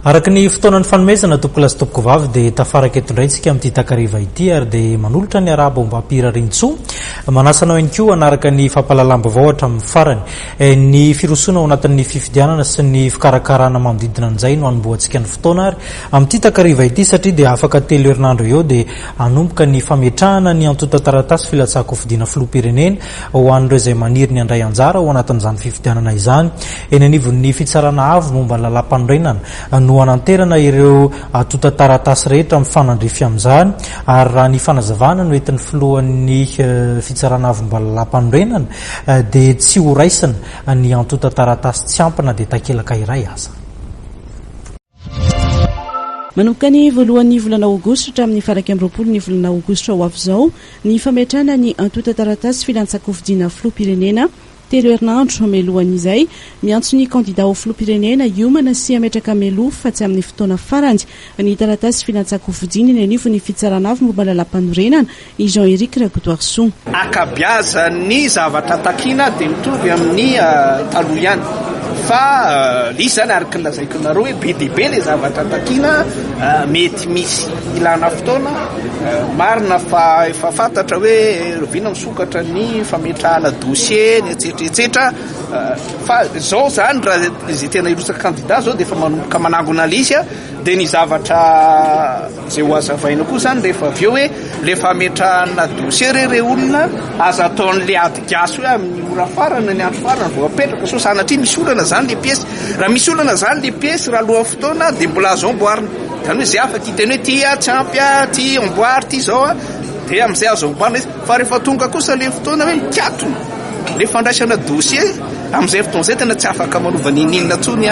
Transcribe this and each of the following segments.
Araka ny fotoana nifanomezana tompokolahy sy tompokovavy dia tafaraka eto indray isika amin'ity takariva ity ary dia manolotra ny arahaba ombam-pirariantsoa. Manasa anao ihany koa hanaraka ny fampahalalam-baovao hatramin'ny farany. Ny firosoana ao anatin'ny fifidianana sy ny fikarakarana manodidina an'izay no hanombohantsika ny fotoana ary amin'ity takariva ity satria dia afaka telo herinandro eo dia hanomboka ny fametrahana ny antontan-taratasy filatsahan-kofidiana filoham-pirenena ho an'ireo izay maniry ny handray anjara ao anatin'izany fifidianana izany. Eny anivon'ny Fitsarana Avo momba ny Lalàmpanorenana no hananterana ireo antontan-taratasy rehetra mifanandrify amin'izany ary raha ny fanazavana no entin'ny filohan'ny Fitsarana Avo momba ny Lalàmpanorenana dia tsy ho raisina ny antontan-taratasy tsy ampy na dia takelaka iray aza. Manomboka ny voalohan'ny volana aogositra hatramin'ny faha 21 ny volana aogositra ho avy izao ny fametrahana ny antontan-taratasy filan-tsakofidina filoham-pirenena telo herinandro mialohan'izay. Miantso ny kandida ho filoham-pirenena hiomana sy hametraka mialoha fa tsy amin'ny fotoana farany ny taratasy filan-tsakofidina eny anivon'ny Fitsarana Avo momba ny Lalàmpanorenana i Jean Eric Rakotoarisoa. Ankabiazan'ny zavatra takiana dia mitovy amin'ny taloha ihany fa ilay izy izany araka ny lazaiko anareo hoe be dia be ilay zavatra takiana, mety misy ilana fotoana, marina fa efa fantatra hoe rahoviana misokatra ny fametrahana dossier ny etsetra etsetra fa izao izany raha izay tena hirotsaka candidat izao dia efa manomboka manangona ilay izy dia ny zavatra Izay ho hazavaina koa izany rehefa avy eo hoe ilay fametrahana dossier re rey olona aza ataon'ilay ady gasy hoe amin'ny ora farany ny andro farany vao apetraka sao sanatria misy olana izany ilay piesy. Raha misy olana izany ilay piesy raha alohan'ny fotoana dia mbola azo amboarina. Izany hoe izay afaka hiteny hoe ity tsy ampy ity amboary ity izao dia amin'izay azo amboarina izy. Fa rehefa tonga kosa ilay fotoana hoe mikatona ilay fandraisana dossier, amin'izay fotoana izay tena tsy afaka manova n'inon'inona intsony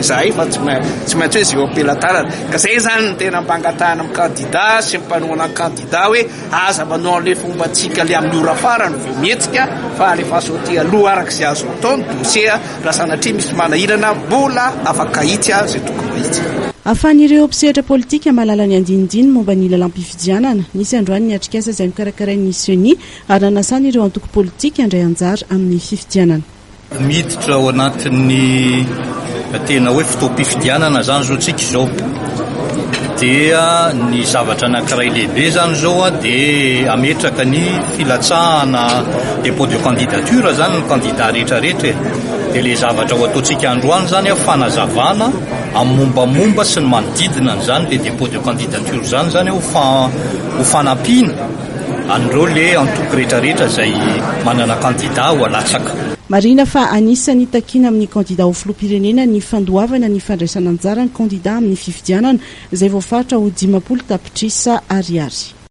izahay fa tsy tsy maintsy hoe izay eo am-pelatanana. Ka izay izany no tena mba angatahana amin'ny kandida sy ny mpanohana ny kandida hoe aza manao an'ilay fombantsika ilay amin'ny ora farany vao mihetsika fa alefaso aty aloha araka izay azo atao ny dossier raha sanatria misy manahirana mbola afaka ahitsy izay tokony ho ahitsy. Ahafahan'ireo mpisehatra politika mahalala ny andinindiny momba ny lalàm-pifidianana. Nisy androany ny atrikasa izay nokarakarain'ny Ceni ary nanasana ireo antoko politika handray anjara amin'ny fifidianana. Miditra ao anatin'ny tena hoe fotoam-pifidianana izany izao tsika izao. Dia ny zavatra anankiray lehibe izany izao dia hametraka ny filatsahana dépôt de candidature izany ny kandida rehetra rehetra e. Dia ilay zavatra ho ataontsika androany izany fanazavana amin'ny mombamomba sy ny manodidina an'izany ilay dépôt de candidature izany izany ho ho fanampiana an'ireo le antoko rehetra rehetra izay manana kandida ho alatsaka. Marihina fa anisan'ny takiana amin'ny kandida ho filoham-pirenena ny fandoavana ny fandraisana anjara ny kandida amin'ny fifidianana izay voafaritra ho 50 tapitrisa ariary.